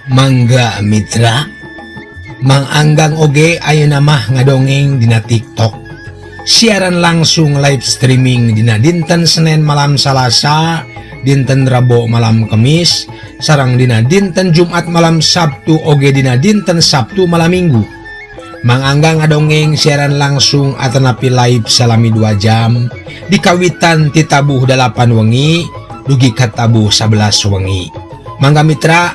Mangga Mitra Mang Anggang oge ayeuna mah ngadongeng dina TikTok. Siaran langsung live streaming dina dinten Senin malam Salasa, dinten Rabo malam Kemis, sareng dina dinten Jumat malam Sabtu oge dina dinten Sabtu malam Minggu. Mang Anggang ngadongeng siaran langsung atanapi live salami 2 jam dikawitan ti tabuh 8 wengi dugi ka tabuh 11 wengi. Mangga Mitra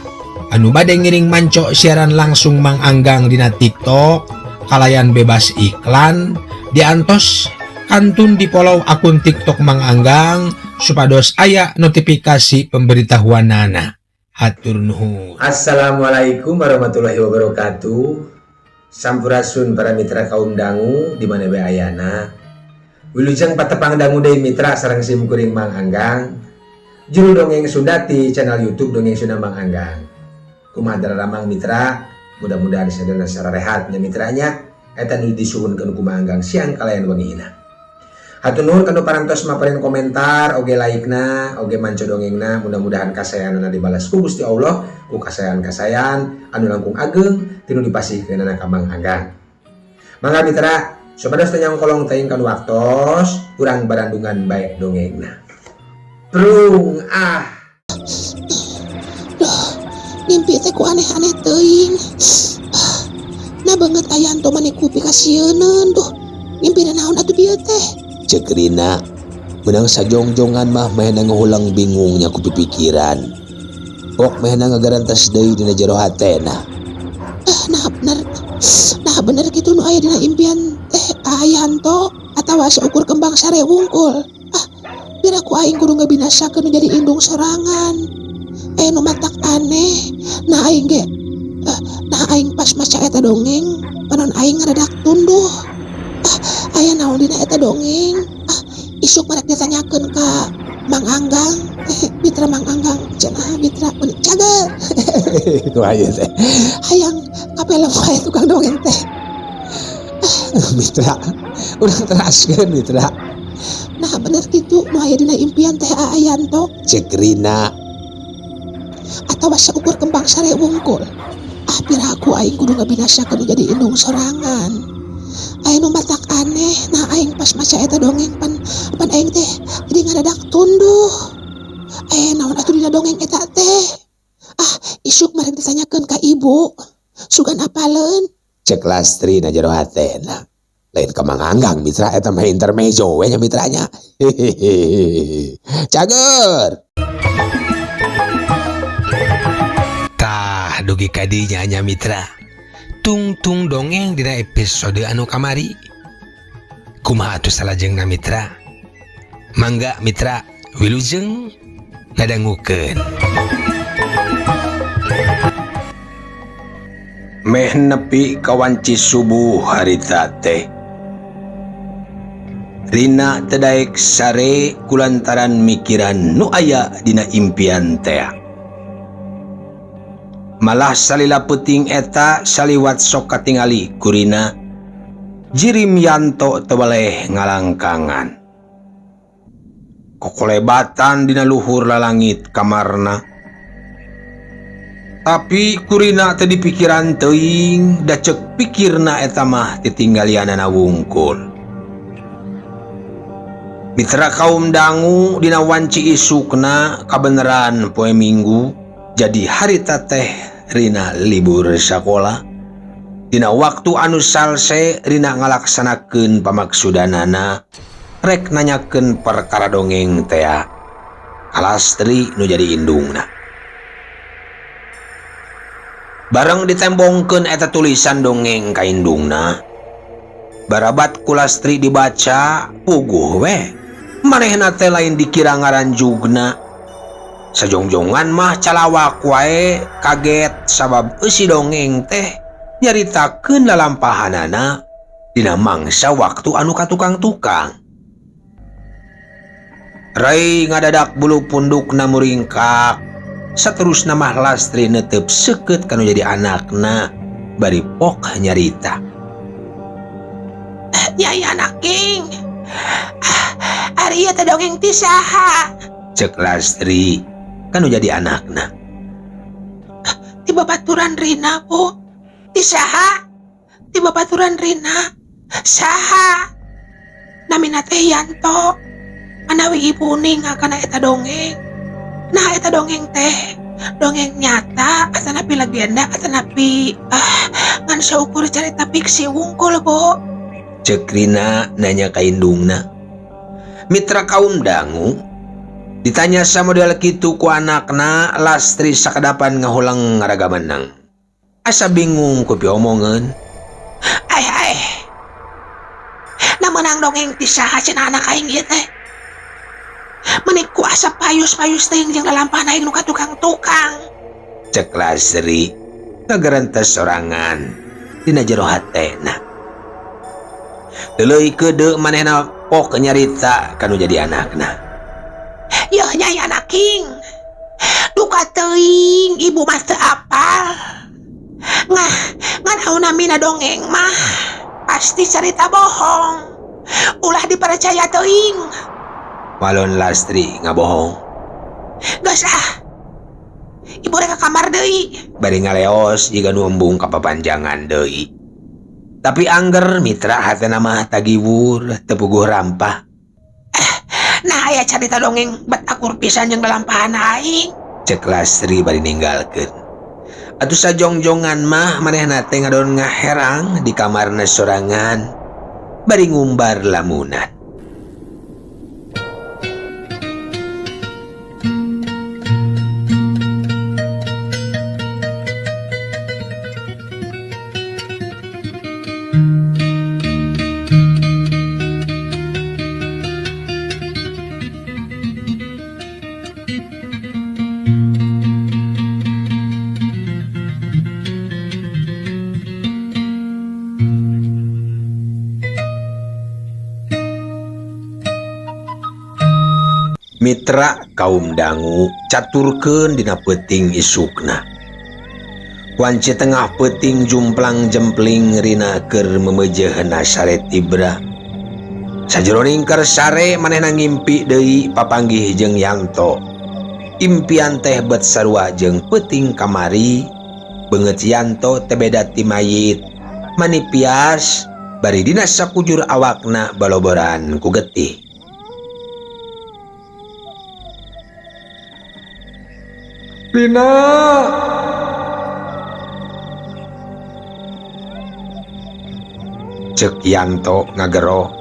anu bade ngiring manco siaran langsung Mang Anggang dina TikTok kalayan bebas iklan diantos kantun di follow akun TikTok Mang Anggang supados aya notifikasi pemberitahuanana. Hatur nuhun. Assalamualaikum warahmatullahi wabarakatuh. Sampurasun para mitra kaum dangu di mana bae ayana. Wilujeng patepang dangu deui mitra sareng sim kuring Mang Anggang. Juru dongeng Sunda ti channel YouTube Dongeng Sunda Mang Anggang. Kumaha daramang mitra, mudah-mudahan sadayana sararehat nya mitranya. Eta nu disuhunkeun ku Mang Anggang siang kalayan wengina. Hatur nuhun kanu parantos maparin komentar, oge like-na, oge manco dongengna, mudah-mudahan kasayanana dibalas ku Gusti Allah, ku kasayan-kasayan anu langkung ageng tinu dipasihkeunana ka Mang Anggang. Mangga mitra, supados teu nyangkolong teuing kanu waktos, urang barandungan bae dongengna. Prung ah. Duh, mimpi teh ku aneh-aneh teuing. Nah banget aya anto mani ku pikasieuneun duh. Mimpi naon atuh bieu teh? Cek Rina menang sajongjongan mah mehna ngahulang bingungnya ku pipikiran. Pok mehna ngagarantas deui dina jero hatena. Nah bener. Nah bener kitu nu aya dina impian teh aya hanto atawa saukur kembang sare wungkul. Ah, pira ku aing kudu ngabinasakeun nu jadi indung sorangan. Nu matak aneh. Nah aing ge nah aing pas maca eta dongeng panon aing ngaradak tunduh. Ah, aya naon dina eta dongeng? Ah, isuk marek ditanyakeun ka Mang Anggang. Mitra Mang Anggang cenah mitra meuni cager. Kumaha ieu teh? Hayang ka film wae tukang dongeng teh. Mitra, urang teraskeun mitra. Nah bener kitu nu aya dina impian teh Aa Yanto. Cek Rina atawa saukur kembang sare wungkul. Ah, piraku aing kudu ngabinasakeun nu jadi indung sorangan. Aya nu matak aneh. Nah aing pas maca eta dongeng pan pan aing teh jadi ngadadak tunduh. Naon atuh dina dongeng eta teh? Ah, isuk marek ditanyakeun ka ibu. Sugan apaleun? Cek Lastri na jero hatena. Lain ka Mang Anggang mitra eta mah intermezzo we nya mitranya. Hehehe. Cager. Tah dugi ka dinya nya mitra. Tungtung dongeng dina episode anu kamari. Kumaha atuh salajengna mitra? Mangga mitra wilujeng ngadangukeun. Meh nepi ka wanci subuh harita teh. Rina teu daek sare kulantaran mikiran nu aya dina impian teh. Malah salila peuting eta saliwat sok katingali ku Rina. Jirim Yanto teu baleh ngalangkangan. Kokolebatan dina luhur lalangit kamarna. Tapi kurina teu dipikiran teuing, da ceuk pikirna eta mah titinggalianana wungkul. Mitra kaum dangu dina wanci isukna kabeneran poe Minggu, jadi harita teh Rina libur sakola. Dina waktu anu salse Rina ngalaksanakeun pamaksudanana, rek nanyakeun perkara dongeng tea. Kalastri nu jadi indungna. Bareng ditembongkeun eta tulisan dongeng ka indungna. Barabat ku Lastri dibaca puguh we. Manehna teh lain dikira ngaranjugna. Sajongjongan mah calawak wae kaget sabab eusi dongeng teh nyaritakeun lalampahanana dina mangsa waktu anu katukang-tukang. Rai ngadadak bulu pundukna muringkak. Saterusna mah Lastri netep seukeut kanu jadi anakna bari pok nyarita. Nyai anak king. Ari ieu teh dongeng ti saha? Cek Lastri kanu jadi anakna. Ti babaturan Rina, Bu. Ti saha? Ti babaturan Rina. Saha? Namina teh Yanto. Manawi ibu uning kana eta dongeng. Nah, eta dongeng teh dongeng nyata atanapi legenda atanapi ngan saukur carita fiksi wungkul, Bu. Cek Rina nanya ka indungna. Mitra kaum dangu, ditanya samodel kitu ku anakna, Lastri sakedapan ngahulang ngaraga menang. Asa bingung ku piomongeun. Ai ai. Na meunang dongeng ti saha cenah anak aing ieu teh? Meuni ku asa payus-payus teuing jeung lalampahan aing nu ka tukang-tukang. Cek Lastri ngagerentes sorangan dina jero hatena. Leuleui keudeuh manehna pok nyarita kanu jadi anakna. Yeuh nyai anak king. Duka teuing ibu mah teu apal. Ngah, ngan aunamina dongeng mah pasti cerita bohong. Ulah dipercaya teuing. Walon Lastri ngabohong. Geus ah. Ibu rek ka kamar deui. Bari ngaleos jiga nu embung ka papanjangan deui. Tapi angger mitra hatena mah tagiwur teu puguh rampah. Nah aya carita dongeng bet akur pisan jeung lalampahan aing. Cek Lastri bari ninggalkeun. Atuh sajongjongan mah manehna teh ngadon ngaherang di kamarna sorangan bari ngumbar lamunan. Mitra kaum dangu caturkeun dina peuting isukna. Wanci tengah peuting jumplang jempling Rina keur memejehna sare tibra. Sajeroning keur sare manehna ngimpi deui papanggih jeung Yanto. Impian teh bet sarua jeung peuting kamari. Beungeut Yanto teh beda ti mayit. Manipias bari dina sakujur awakna baloboran ku getih. Rina. Cek Yanto ngagero.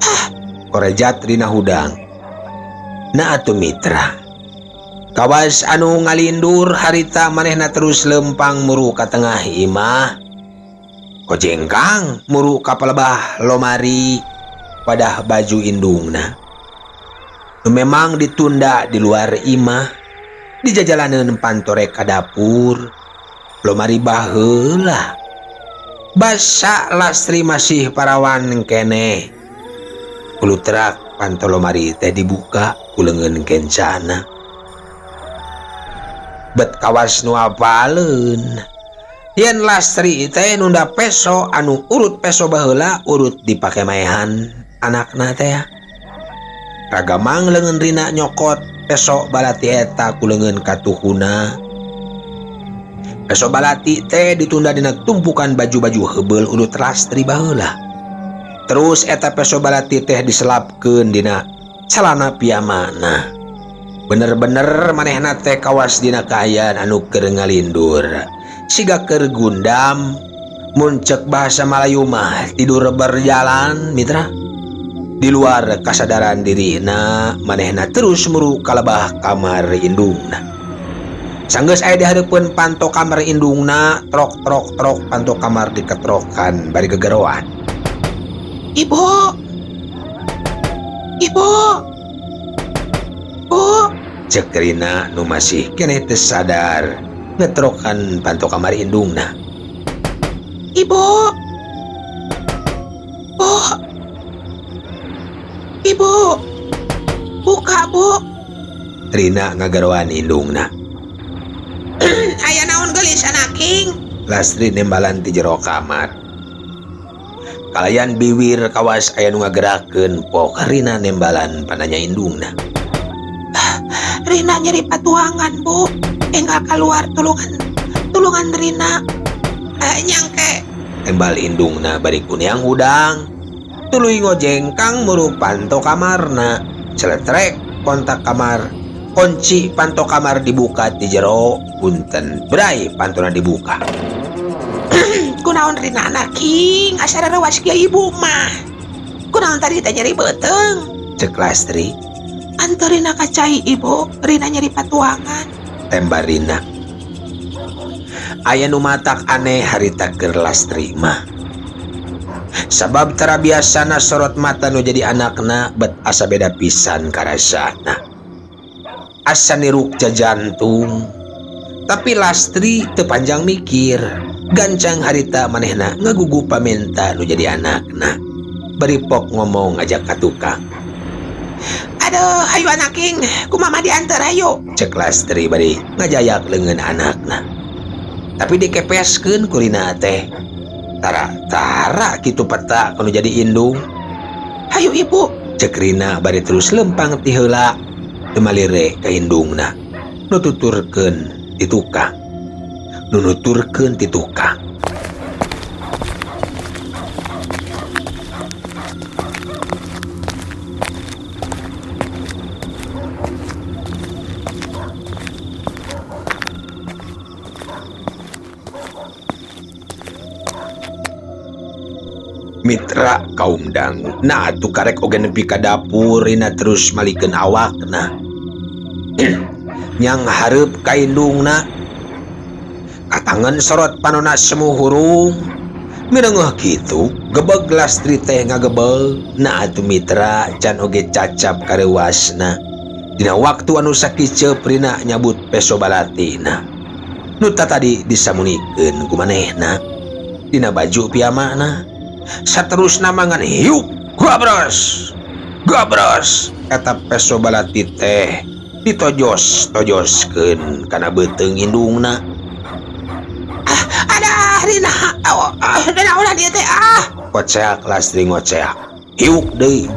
Ah, korejat Rina hudang. Na atuh mitra. Kawas anu ngalindur harita manehna terus lempang muru ka tengah imah. Kojengkang muru ka palebah lomari padah baju indungna. Nu memang ditunda di luar imah. Di jajalaneun pantore ka dapur, lomari baheula. Basa Lastri masih parawan keneh. Kulutrak panto lomari teh dibuka ku leungeun kencana. Bet kawas nu apaleun. Yen Lastri teh nunda peso anu urut peso baheula urut dipake maehan anakna teh. Ragamang leungeun Rina nyokot peso balati eta ku leungeun katuhuna. Peso balati teh ditunda dina tumpukan baju-baju heubeul urut Lastri baheula. Terus eta peso balati teh diselapkeun dina calana piamana. Bener-bener manehna teh kawas dina kaayaan anu keur ngalindur. Siga keur gundam, mun cek bahasa Malayu mah tidur berjalan mitra. Di luar kasadaran dirina, manehna terus muru kalebah kamar indungna. Sanggeus aya di hareupeun panto kamar indungna, trok trok trok panto kamar diketrokan bari gegeroan. Ibu. Ibu. Bu. Cek Rina nu masih keneh teu sadar ngetrokan panto kamar indungna. Ibu. Bu. Ibu. Buka, Bu. Rina ngagaroan indungna. Aya naon geulis anak king? Lastri nembalan ti jero kamar. Kalayan biwir kawas aya nu ngagerakeun pok Rina nembalan pananya indungna. Rina nyeri patuangan, Bu. Enggal kaluar tulungan tulungan Rina. Nyangke Tembal indungna bari kuneang hudang. Tuluy ngojengkang muru panto kamarna. Celetrek kontak kamar. Kunci panto kamar dibuka di jero. Punten bray pantona dibuka. Kunaon Rina anak king asa reuwas kieu ibu mah. Kunaon tadi teh nyeri beuteung. Cek Lastri. Anteur Rina ka cai ibu, Rina nyeri patuangan. Tembal Rina. Aya nu matak aneh harita keur Lastri mah. Sabab tara biasana sorot mata nu jadi anakna bet asa beda pisan karasana. Asa niruk jajantung. Tapi Lastri teu panjang mikir. Gancang harita manehna ngagugu pamenta nu jadi anakna. Bari pok ngomong ngajak ka tukang. Aduh, ayo anak king, ku mama diantar ayo. Cek Lastri bari ngajayak leungeun anakna. Tapi dikepeskeun ku Rina teh. Tara-tara kitu peta kudu jadi indung. Hayu ibu. Cek Rina bari terus lempang ti heula teu malire ka indungna. Nu tuturkeun ti tukang. Nu nuturkeun ti tukang. Mitra kaum dangu. Nah atuh karek oge nepi ka dapur Rina terus malikeun awakna. Nyang hareup ka indungna. Katangen sorot panona semu hurung. Mireungeuh kitu, gebeg Lastri teh ngagebeg. Nah atuh mitra can oge cacap kareuwasna. Dina waktu anu sakiceup Rina nyabut peso balatina. Nu tatadi disamunikeun ku manehna. Dina baju piamana. Saterusna mangan hiuk gabros gabros eta peso balati teh ditojos tojoskeun kana beuteung indungna. Ah, ada Rina, oh, Rina ulah dia teh ah. Koceak Lastri ngoceak hiuk deui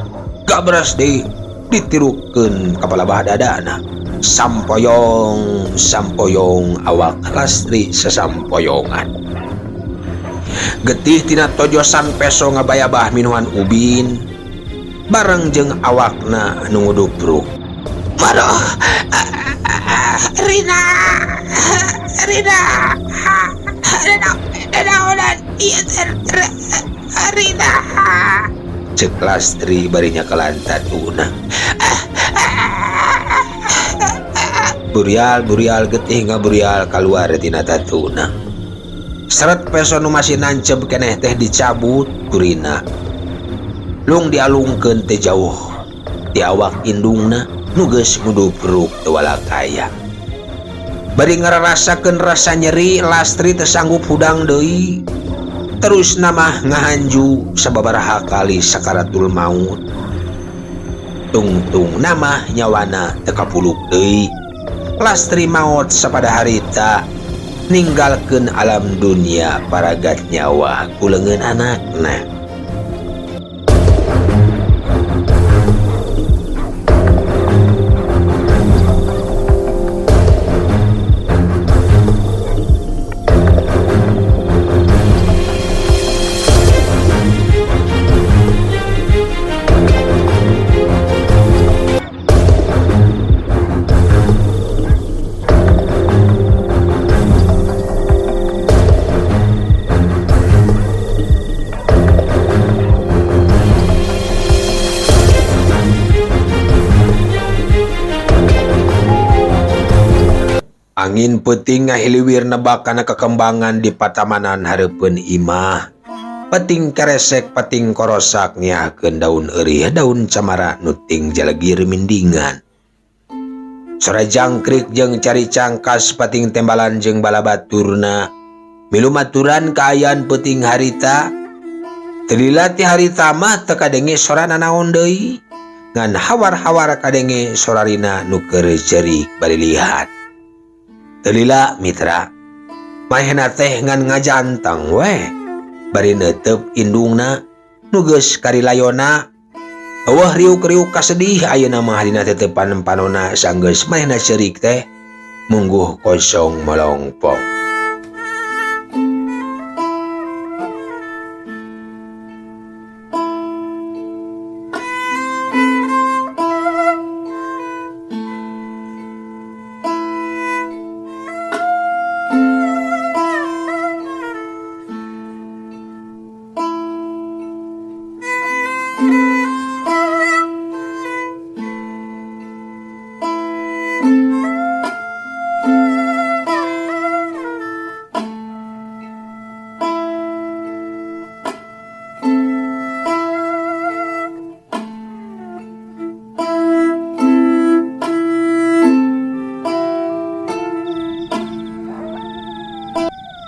gabros deui ditirukeun ka palabah dadana. Sampoyong sampoyong awak Lastri sasampoyongan. Getih tina tojosan peso ngabayabah minuhan ubin bareng jeung awakna nu ngudupruk. Maroh, Rina, Rina, Rina, Rina, Rina, Rina. Cek Lastri barinya kelantatuna. Burial burial getih ngaburial kaluar tina tatuna. Seret peso nu masih nancep keneh teh dicabut ku Rina. Lung dialungkeun teh jauh di awak indungna nu geus ngudupruk teu walakaya. Bari ngararasakeun rasa nyeri Lastri teu sanggup hudang deui. Terus namah ngahanju sababaraha kali sakaratul maut. Tungtung namah nyawana teu kapuluk deui. Lastri maot sapada harita ninggalkeun alam dunia paragat nyawa ku leungeun anakna. Angin peuting ngahiliwir nebak kana kekembangan di patamanan hareupeun imah. Peting keresek peting korosak ngiahkeun daun eurih daun camara nu ting jalegir mindingan. Sora jangkrik jeung cari cangkas pating tembalan jeung balabaturna. Milu maturan kaayaan peuting harita. Teu lila ti harita mah teu kadenge sora nanaon deui. Ngan hawar-hawar kadenge sora Rina nu keur ceurik bari lihat. Teu lila mitra, manehna teh ngan ngajantang weh. Bari neuteup indungna nu geus karilayona. Eueuh riuk-riuk kasedih ayeuna mah dina tetepan panona sanggeus manehna ceurik teh. Mungguh kosong melongpong.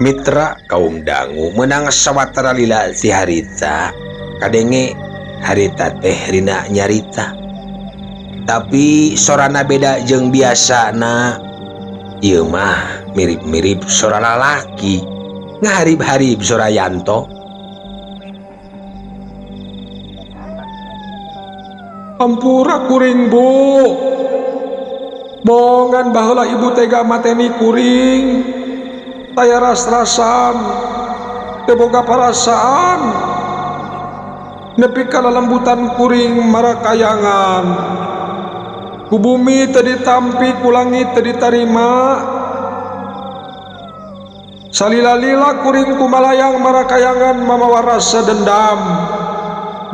Mitra kaum dangu menang sawatara lila si harita kadenge harita teh rina nyarita tapi sorana beda jeung biasana ieu mah mirip-mirip sora lalaki ngaharib-harib sora Yanto. Ampura kuring bu, bongan baheula ibu tega mateni kuring. Taya ras-rasan, teu boga parasaan, nepi ka lalembutan kuring marakayangan. Ku bumi teu ditampi, ku langit teu ditarima. Salila-lila kuring kumalayang marakayangan mamawa rasa dendam.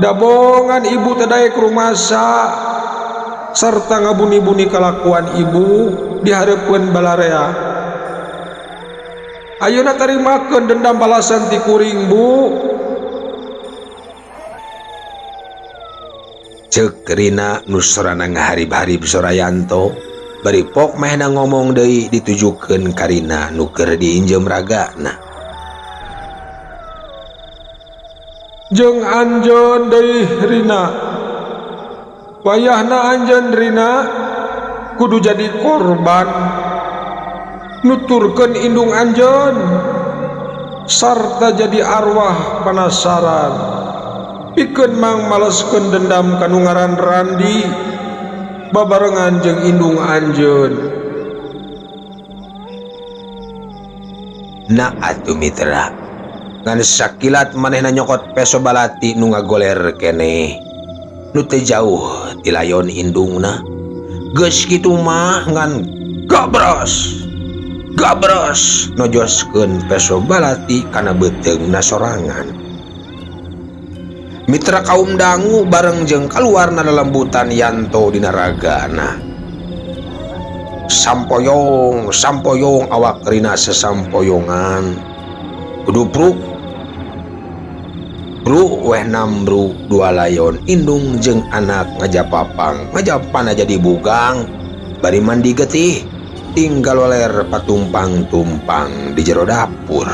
Dabongan ibu teu daek rumasa, sarta ngabuni-buni kalakuan ibu dihareupeun balarea. Ayeuna tarimakeun dendam balasan ti kuring bu. Ceuk Rina nu sorana ngaharib-harib sora Yanto bari pok mehna ngomong deui ditujukeun ka Rina nu keur diinjem ragana. Jeung anjeun deui Rina, wayahna anjeun Rina kudu jadi korban. Nuturkeun indung anjeun sarta jadi arwah penasaran pikeun mang maleskeun dendam ka nu ngaran Randi babarengan jeung indung anjeun. Na atuh mitra ngan sakilat manehna nyokot peso balati nu ngagoler keneh nu teu jauh ti layon indungna. Geus kitu mah ngan gabros gabros nojoskeun peso balati kana beuteungna sorangan. Mitra kaum dangu bareng jeung kaluarna lelembutan Yanto dina ragana. Sampoyong sampoyong awak Rina sesampoyongan. Kudu pruk bru weh nambru dua layon indung jeung anak ngajapapang ngajapana jadi bugang bari mandi getih tinggal waler patumpang-tumpang di jero dapur.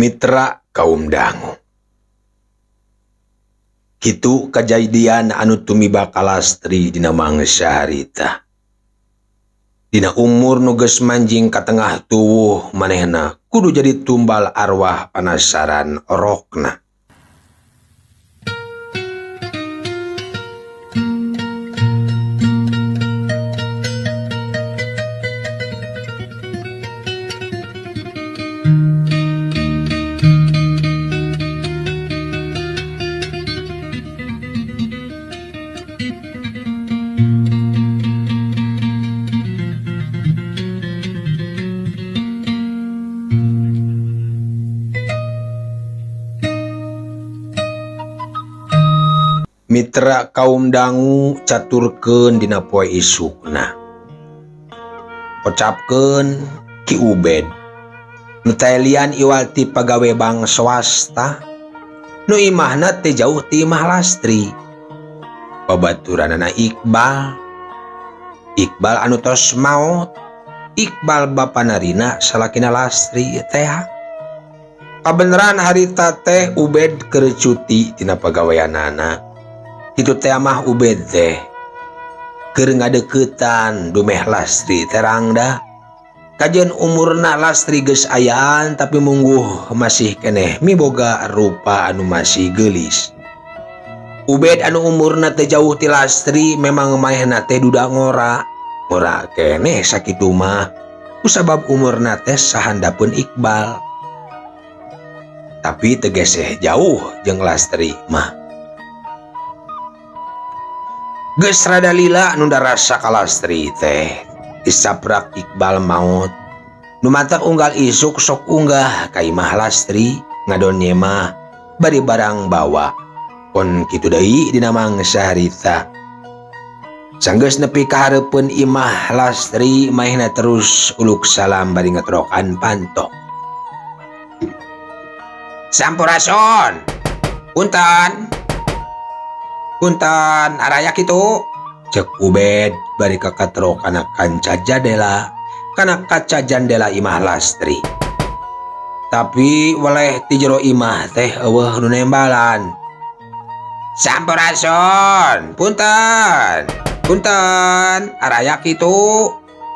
Mitra kaum dangu. Kitu kajadian anu tumiba kalastri dina mangsa harita. Dina umur nu geus manjing ka tengah tuwuh manehna kudu jadi tumbal arwah panasaran orokna. Mitra kaum dangu caturkeun dina poe isukna. Kocapkeun Ki Ubed. Nu teh lian iwal ti pagawe bank swasta nu imahna teh jauh ti imah Lastri. Babaturanana Iqbal. Iqbal anu tos maot. Iqbal bapana Rina salakina Lastri teh. Kabeneran harita teh Ubed keur cuti tina pagaweanana. Kitu teh mah Ubed teh keur ngadeukeutan dumeh Lastri teh rangda. Kajeun umurna Lastri geus ayaan tapi mungguh masih keneh miboga rupa anu masih geulis. Ubed anu umurna teh jauh ti Lastri memang manehna teh duda ngora. Ngora keneh sakitu mah kusabab umurna teh sahandapeun Iqbal. Tapi teu geseh jauh jeung Lastri mah. Geus rada lila nu darasa ka Lastri teh. Disaprak Iqbal maut. Nu matak unggal isuk sok unggah ka imah Lastri ngadon mah bari barang bawa. Kon kitu deui dina mangsa harita. Sanggeus nepi ka hareupeun imah Lastri manehna terus uluk salam bari ngetrokan panto. Sampurasun. Punten. Punten araya kitu. Cek Ubed bari kakatrok kana kanca jadela, kana kaca jandela imah Lastri. Tapi weleh ti jero imah teh eueuh nu nembalan. Sampurasun, punten. Punten, araya kitu.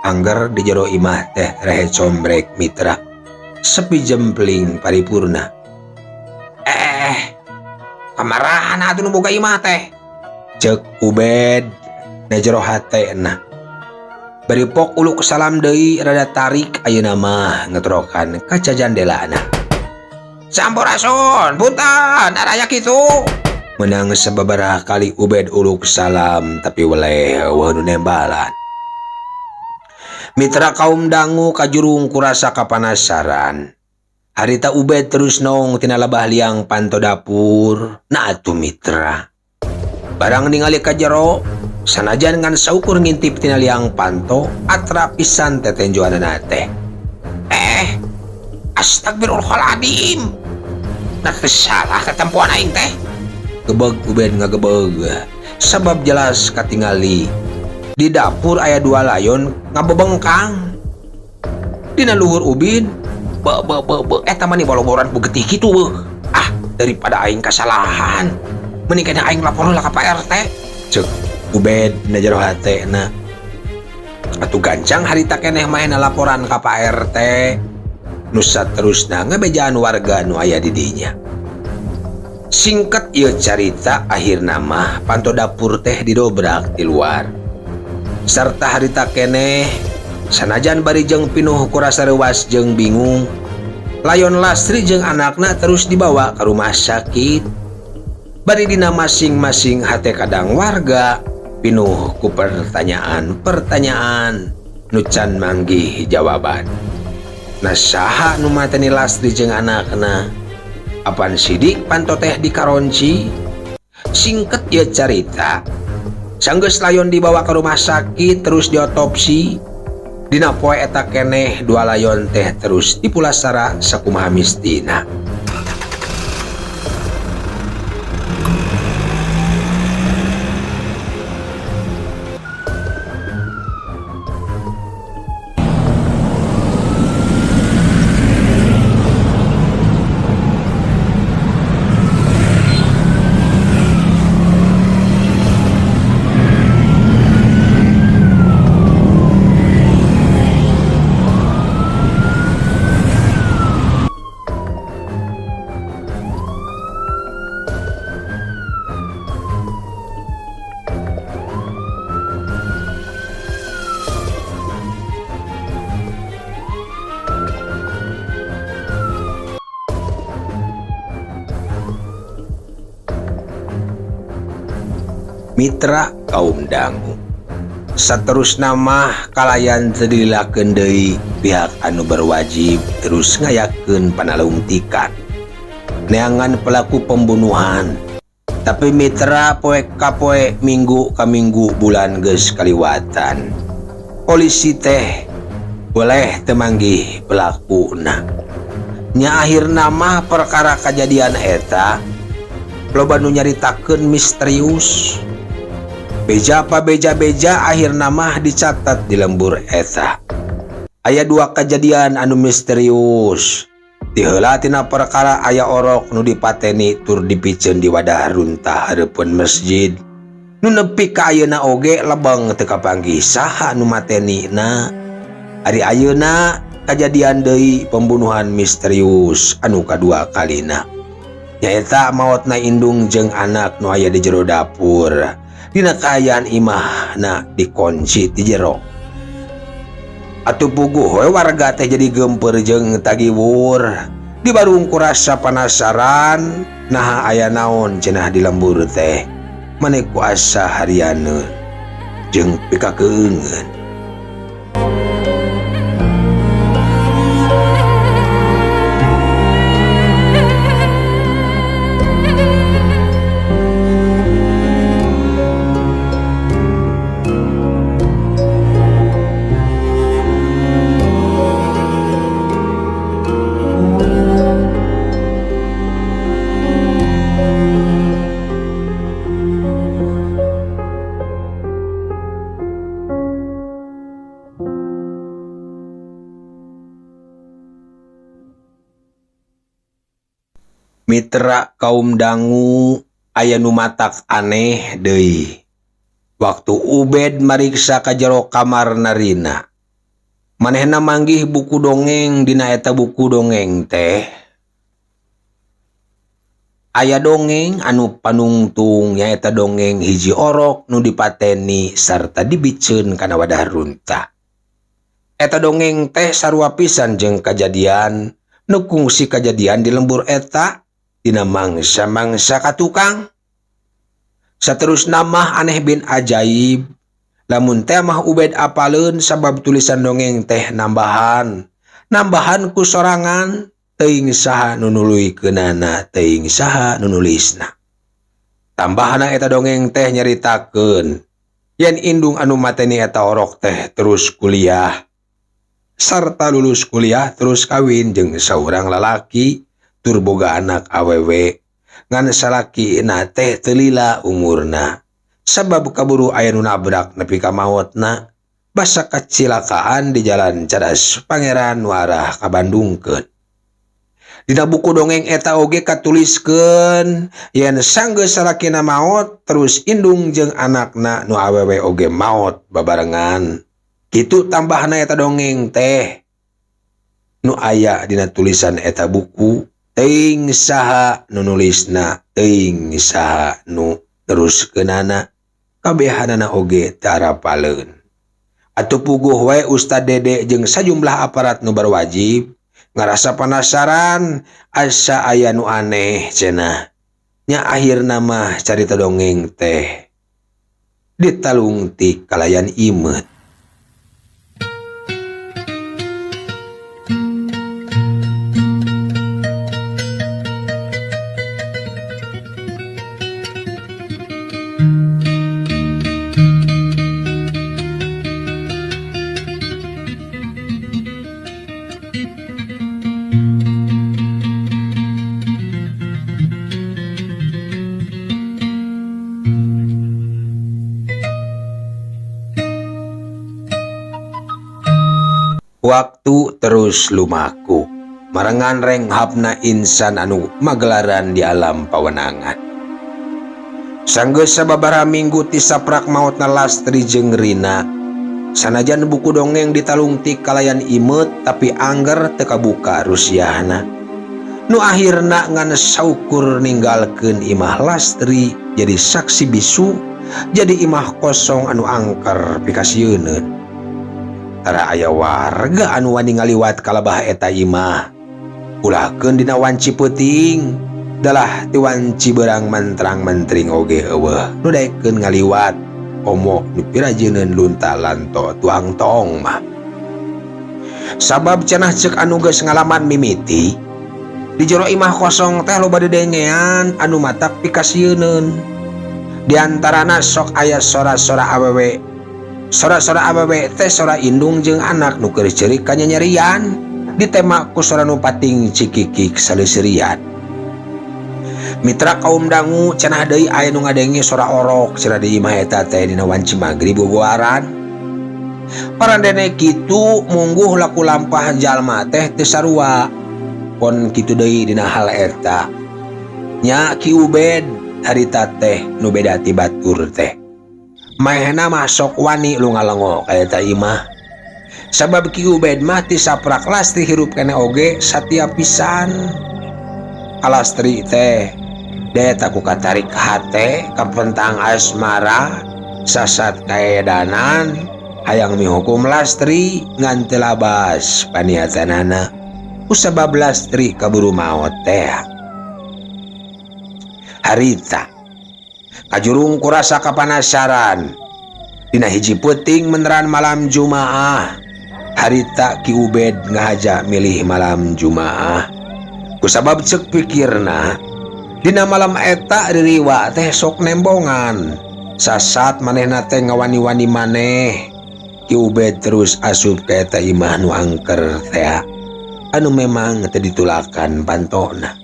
Angger di jero imah teh rehe combrek mitra. Sepi jempling paripurna. Kamarana atuh nu boga imah teh? Cek Ubed na jero hatena. Bari pok uluk salam deui rada tarik ayeuna mah ngetrokan kaca jandelana. Sampurasun, punten, araya kitu. Menang sababaraha kali Ubed uluk salam tapi weleh eueuh nu nembalan. Mitra kaum dangu kajurung kurasa kapanasaran. Harita Ubed terus nong tina labah liang panto dapur. Na atuh mitra. Barang ningali ka jero, sanajan ngan saukur ngintip tina liang panto, atra pisan tetenjoanana teh. Astagfirullahaladzim. Nah teu salah tetempoan aing teh. Gebeg Ubed ngagebeg. Sabab jelas katingali di dapur aya dua layon ngabebengkang. Dina luhur ubin, be be be be eta mah boloboran ku getih kitu beuh. Ah, daripada aing kasalahan, mending keneh aing lapor lah ka Pak RT. Cek Ubed na jero hatena. Atuh gancang harita keneh maena laporan ka Pak RT. Nu saterusna ngebejaan warga nu aya di dinya. Singkat ieu carita akhirna mah panto dapur teh didobrak di luar. Sarta harita keneh sanajan bari jeung pinuh ku rasa reuas jeung bingung. Layon Lastri jeung anakna terus dibawa ke rumah sakit. Bari dina masing-masing hate kadang warga pinuh ku pertanyaan-pertanyaan nu can manggih jawaban. Nah saha nu mateni Lastri jeung anakna? Apan sidik panto teh dikaronci? Singket ieu carita. Sanggeus layon dibawa ke rumah sakit terus diotopsi. Dina poe eta keneh dua layon teh terus dipulasara sakumaha mistina. Mitra kaum dangu. Saterusna mah kalayan teu dililakeun deui pihak anu berwajib terus ngayakeun panalungtikan. Neangan pelaku pembunuhan. Tapi mitra poe ka poe minggu ka minggu bulan geus kaliwatan. Polisi teh boleh teu manggih pelakuna. Nya akhirna mah perkara kajadian eta loba nu nyaritakeun misterius. Beja pa beja-beja akhirna mah dicatat di lembur eta. Aya dua kejadian anu misterius. Diheula tina perkara aya orok nu dipateni tur dipiceun di wadah runtah hareupeun masjid. Nu nepi ka ayeuna oge lebeng teu kapanggih saha nu matenina. Ari ayeuna kajadian deui pembunuhan misterius anu kadua kalina. Nyaeta maotna indung jeung anak nu aya di jero dapur. Dina kaayaan imahna dikunci di jero. Atuh puguh we warga teh jadi geumpeur jeung tagiwur. Dibarung ku rasa penasaran naha aya naon cenah di lembur teh. Maneh ku asa harianeun jeung pikakeungeun. Mitra kaum dangu aya nu matak aneh deui. Waktu Ubed mariksa ka jero kamar Narina, manehna manggih buku dongeng. Dina eta buku dongeng teh aya dongeng anu panungtung, nyaeta dongeng hiji orok nu dipateni sarta dibiceun kana wadah runtah. Eta dongeng teh sarua pisan jeung kajadian nu kungsi kajadian di lembur eta dina mangsa-mangsa ka tukang. Saterusna mah aneh bin ajaib. Lamun teh mah Ubed apaleun sabab tulisan dongeng teh nambahan. Nambahan ku sorangan, teuing saha nu nuluykeunana, teuing saha nu nulisna. Tambahana eta dongeng teh nyaritakeun yen indung anu mateni eta orok teh terus kuliah. Sarta lulus kuliah terus kawin jeung saurang lalaki tur boga anak awewe. Ngan salaki na teh teu lila umurna sabab kaburu aya nu nabrak nepi ka maotna basa kacilakaan di jalan Cadas Pangeran nu arah ka Bandungkeun. Dina buku dongeng eta oge katuliskeun yen sanggeus salakina maot terus indung jeung anakna nu awewe oge maot babarengan. Kitu tambahna eta dongeng teh nu aya dina tulisan eta buku. Teuing saha nu nulisna, teuing saha nu teruskeunana, kabehanana oge teu arapaleun. Atuh puguh wae Ustad Dede jeung sajumlah aparat nu berwajib ngarasa penasaran asa aya nu aneh cenah. Nya akhirna mah carita dongeng teh ditalungtik kalayan imeut. Waktu terus lumaku marengan renghapna insan anu magelaran di alam pawenangan. Sanggeus sababaraha minggu ti saprak maotna Lastri jeung Rina. Sanajan buku dongeng ditalungtik kalayan imeut tapi angger teu kabuka rusiahna. Nu akhirna ngan saukur ninggalkeun imah Lastri jadi saksi bisu, jadi imah kosong anu angker pikasieuneun. Tara aya warga anu wani ngaliwat kalabah eta imah. Ulahkeun dina wanci peuting, dalah ti wanci beurang mentrang-mentring oge eueuh nu daekeun ngaliwat. Komo nu pirajeuneun lunta lanto tuang toong mah. Sabab cenah ceuk anu geus ngalaman mimiti, di jero imah kosong teh loba dedengean anu matak pikasieuneun. Di antarana sok aya sora-sora awewe. Sora-sora awewe teh sora indung jeung anak nu keur ceurik kanyanyerian. Ditema ku sora nu pating cikikik saleuserian. Mitra kaum dangu cenah deui aya nu ngadenge sora orok cenah di imah eta teh dina wanci magrib boboaran. Parandene kitu mungguh laku lampah jalma teh teu sarua. Pon kitu deui dina hal eta. Nya Ki Ubed harita teh nu beda ti batur teh. Maehna mah sok wani lu ngalengo ka eta imah. Sabab Ki Ubed mah ti saprak Lastri hirup keneh oge satia pisan. Ka Lastri teh deta ku katarik hate kapentang asmara sasat kaedanan hayang mihukum Lastri ngan teu labas paniatanana kusabab Lastri kaburu maot teh. Harita kajurung kurasa kapanasaran dina hiji peuting meneran malam Jumaah. Harita Ki Ubed ngahaja milih malam Jumaah kusabab ceuk pikirna dina malam eta ririwa teh sok nembongan sasat manehna teh ngawani-wani maneh. Ki Ubed terus asup ka eta imah nu angker teh anu memang teu ditulakan pantona.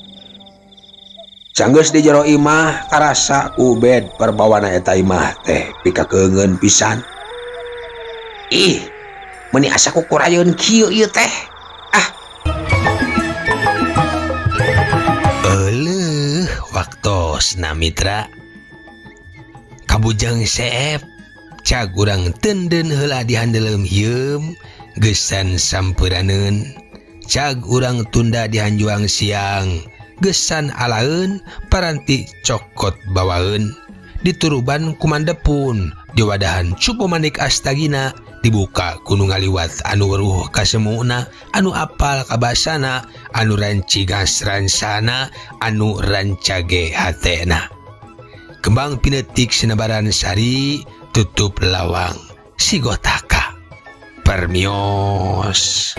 Sanggeus di jero imah karasa Ubed perbawana eta imah teh pikakeungeun pisan. Ih, meuni asa kukurayeun kieu ieu teh. Ah. Euleuh waktosna mitra. Kabujang seep cag urang tenden heula di handeuleum hieum geusan sampeunaneun. Cag urang tunda di hanjuang siang gesan alaeun paranti cokot bawaeun. Dituruban kumandepun diwadahan cupu manik astagina dibuka ku nu ngaliwat anu weruh kasemuna anu apal kabasana anu rancigas ransana anu rancage hatena. Kembang pinetik sinebaran sari tutup lawang sigotaka permios.